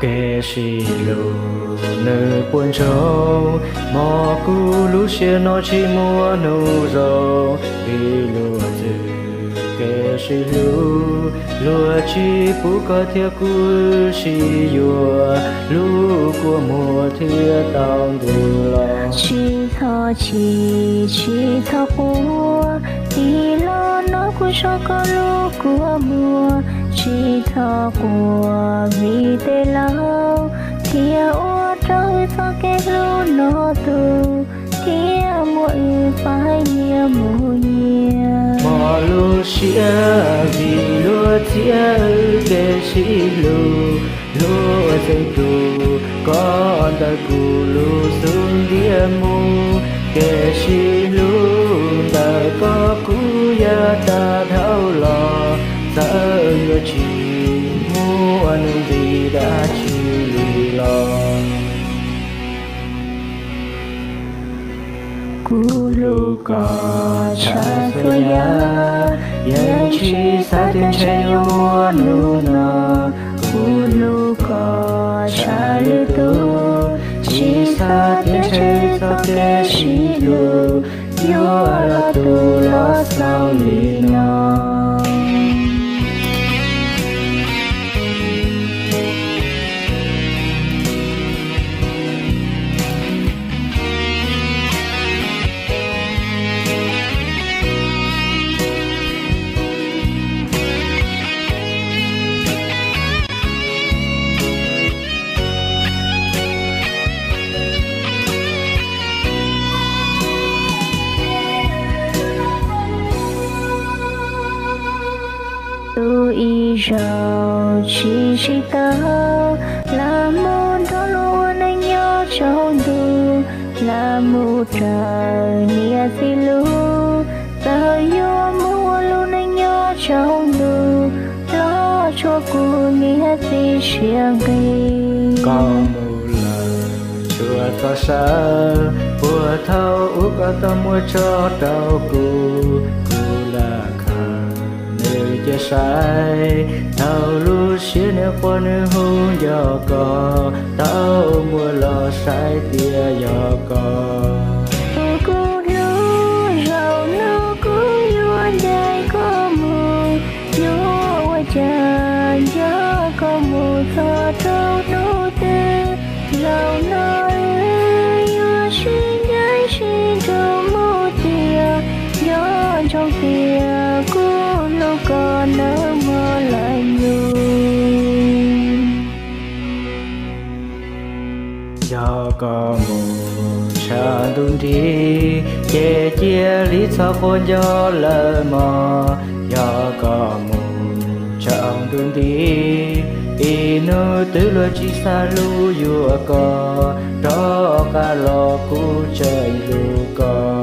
Kev sib hlub nws puas ntsoog? Hmo kuv lub siab no tsis muaj hnub zoo, vim luag txwv kev sib hlub. Luag tsis pub koj thiab kuv sib yuav, hlub kua muag thiaj tau ntuj los. Tsis txhob chim, tsis txhob quaj, tig los nov kuv zov koj lub kua muag. Tsis txhob quaj vim tej laus thiaj ua rau wb txoj kev hlub no tu, thiaj muab wb faib nyias mus nyias. Hmo lub siab vim luag txiav wb kev sib hlub, luag txeeb tus koj ntawm kuv lub xub ntiag mus. Kev sib hlub ntawm koj kuv yuav tag dhau los, txawm yuav tsis muaj hnub nti dab tsi li los. Kuv hlub koj tshaj txhua yam, yeej tsis xav tias ntshe yuav muaj hnub no. Kuv hlub koj tshaj lwm tus, tsis xav tias ntshe txoj kev sib hlub yuav los tu los xaus li no. Tus ib zaug tsis sib tau, lam mus nrog luag ua neej nyob tsaus ntuj, lam mus raws niam txiv lus, txawm yuav mus ua lub neej nyob tsaus ntuj, los tshuav kuv niam txiv siab nqig. Koj mus lawm tshuav txoj saw, puag thaum ub koj tau muab tso rau kuv, kuv lam khaws nws cia saib. Thaum lub siab nws quaj nws hu nco koj, tau muab los saib tias yog koj. Tus kuv hlub, zaum no kuv yuav ncaim koj mus, yuav ua cas nco koj mus txog rau hnub twg. Zaum no wb yuav sib ncaim sib nrug mus tiag, nco ntsoov tias kuv hlub koj nawb mog lawm nyuj. Yog koj mus tshav ntuj nrig, ces cia li txhob quaj nco lawm mog. Yog koj mus tshav ntuj nrig, ib hnub twg luag tsis xav hlub yuav koj, rov qab los kuv tseem hlub koj.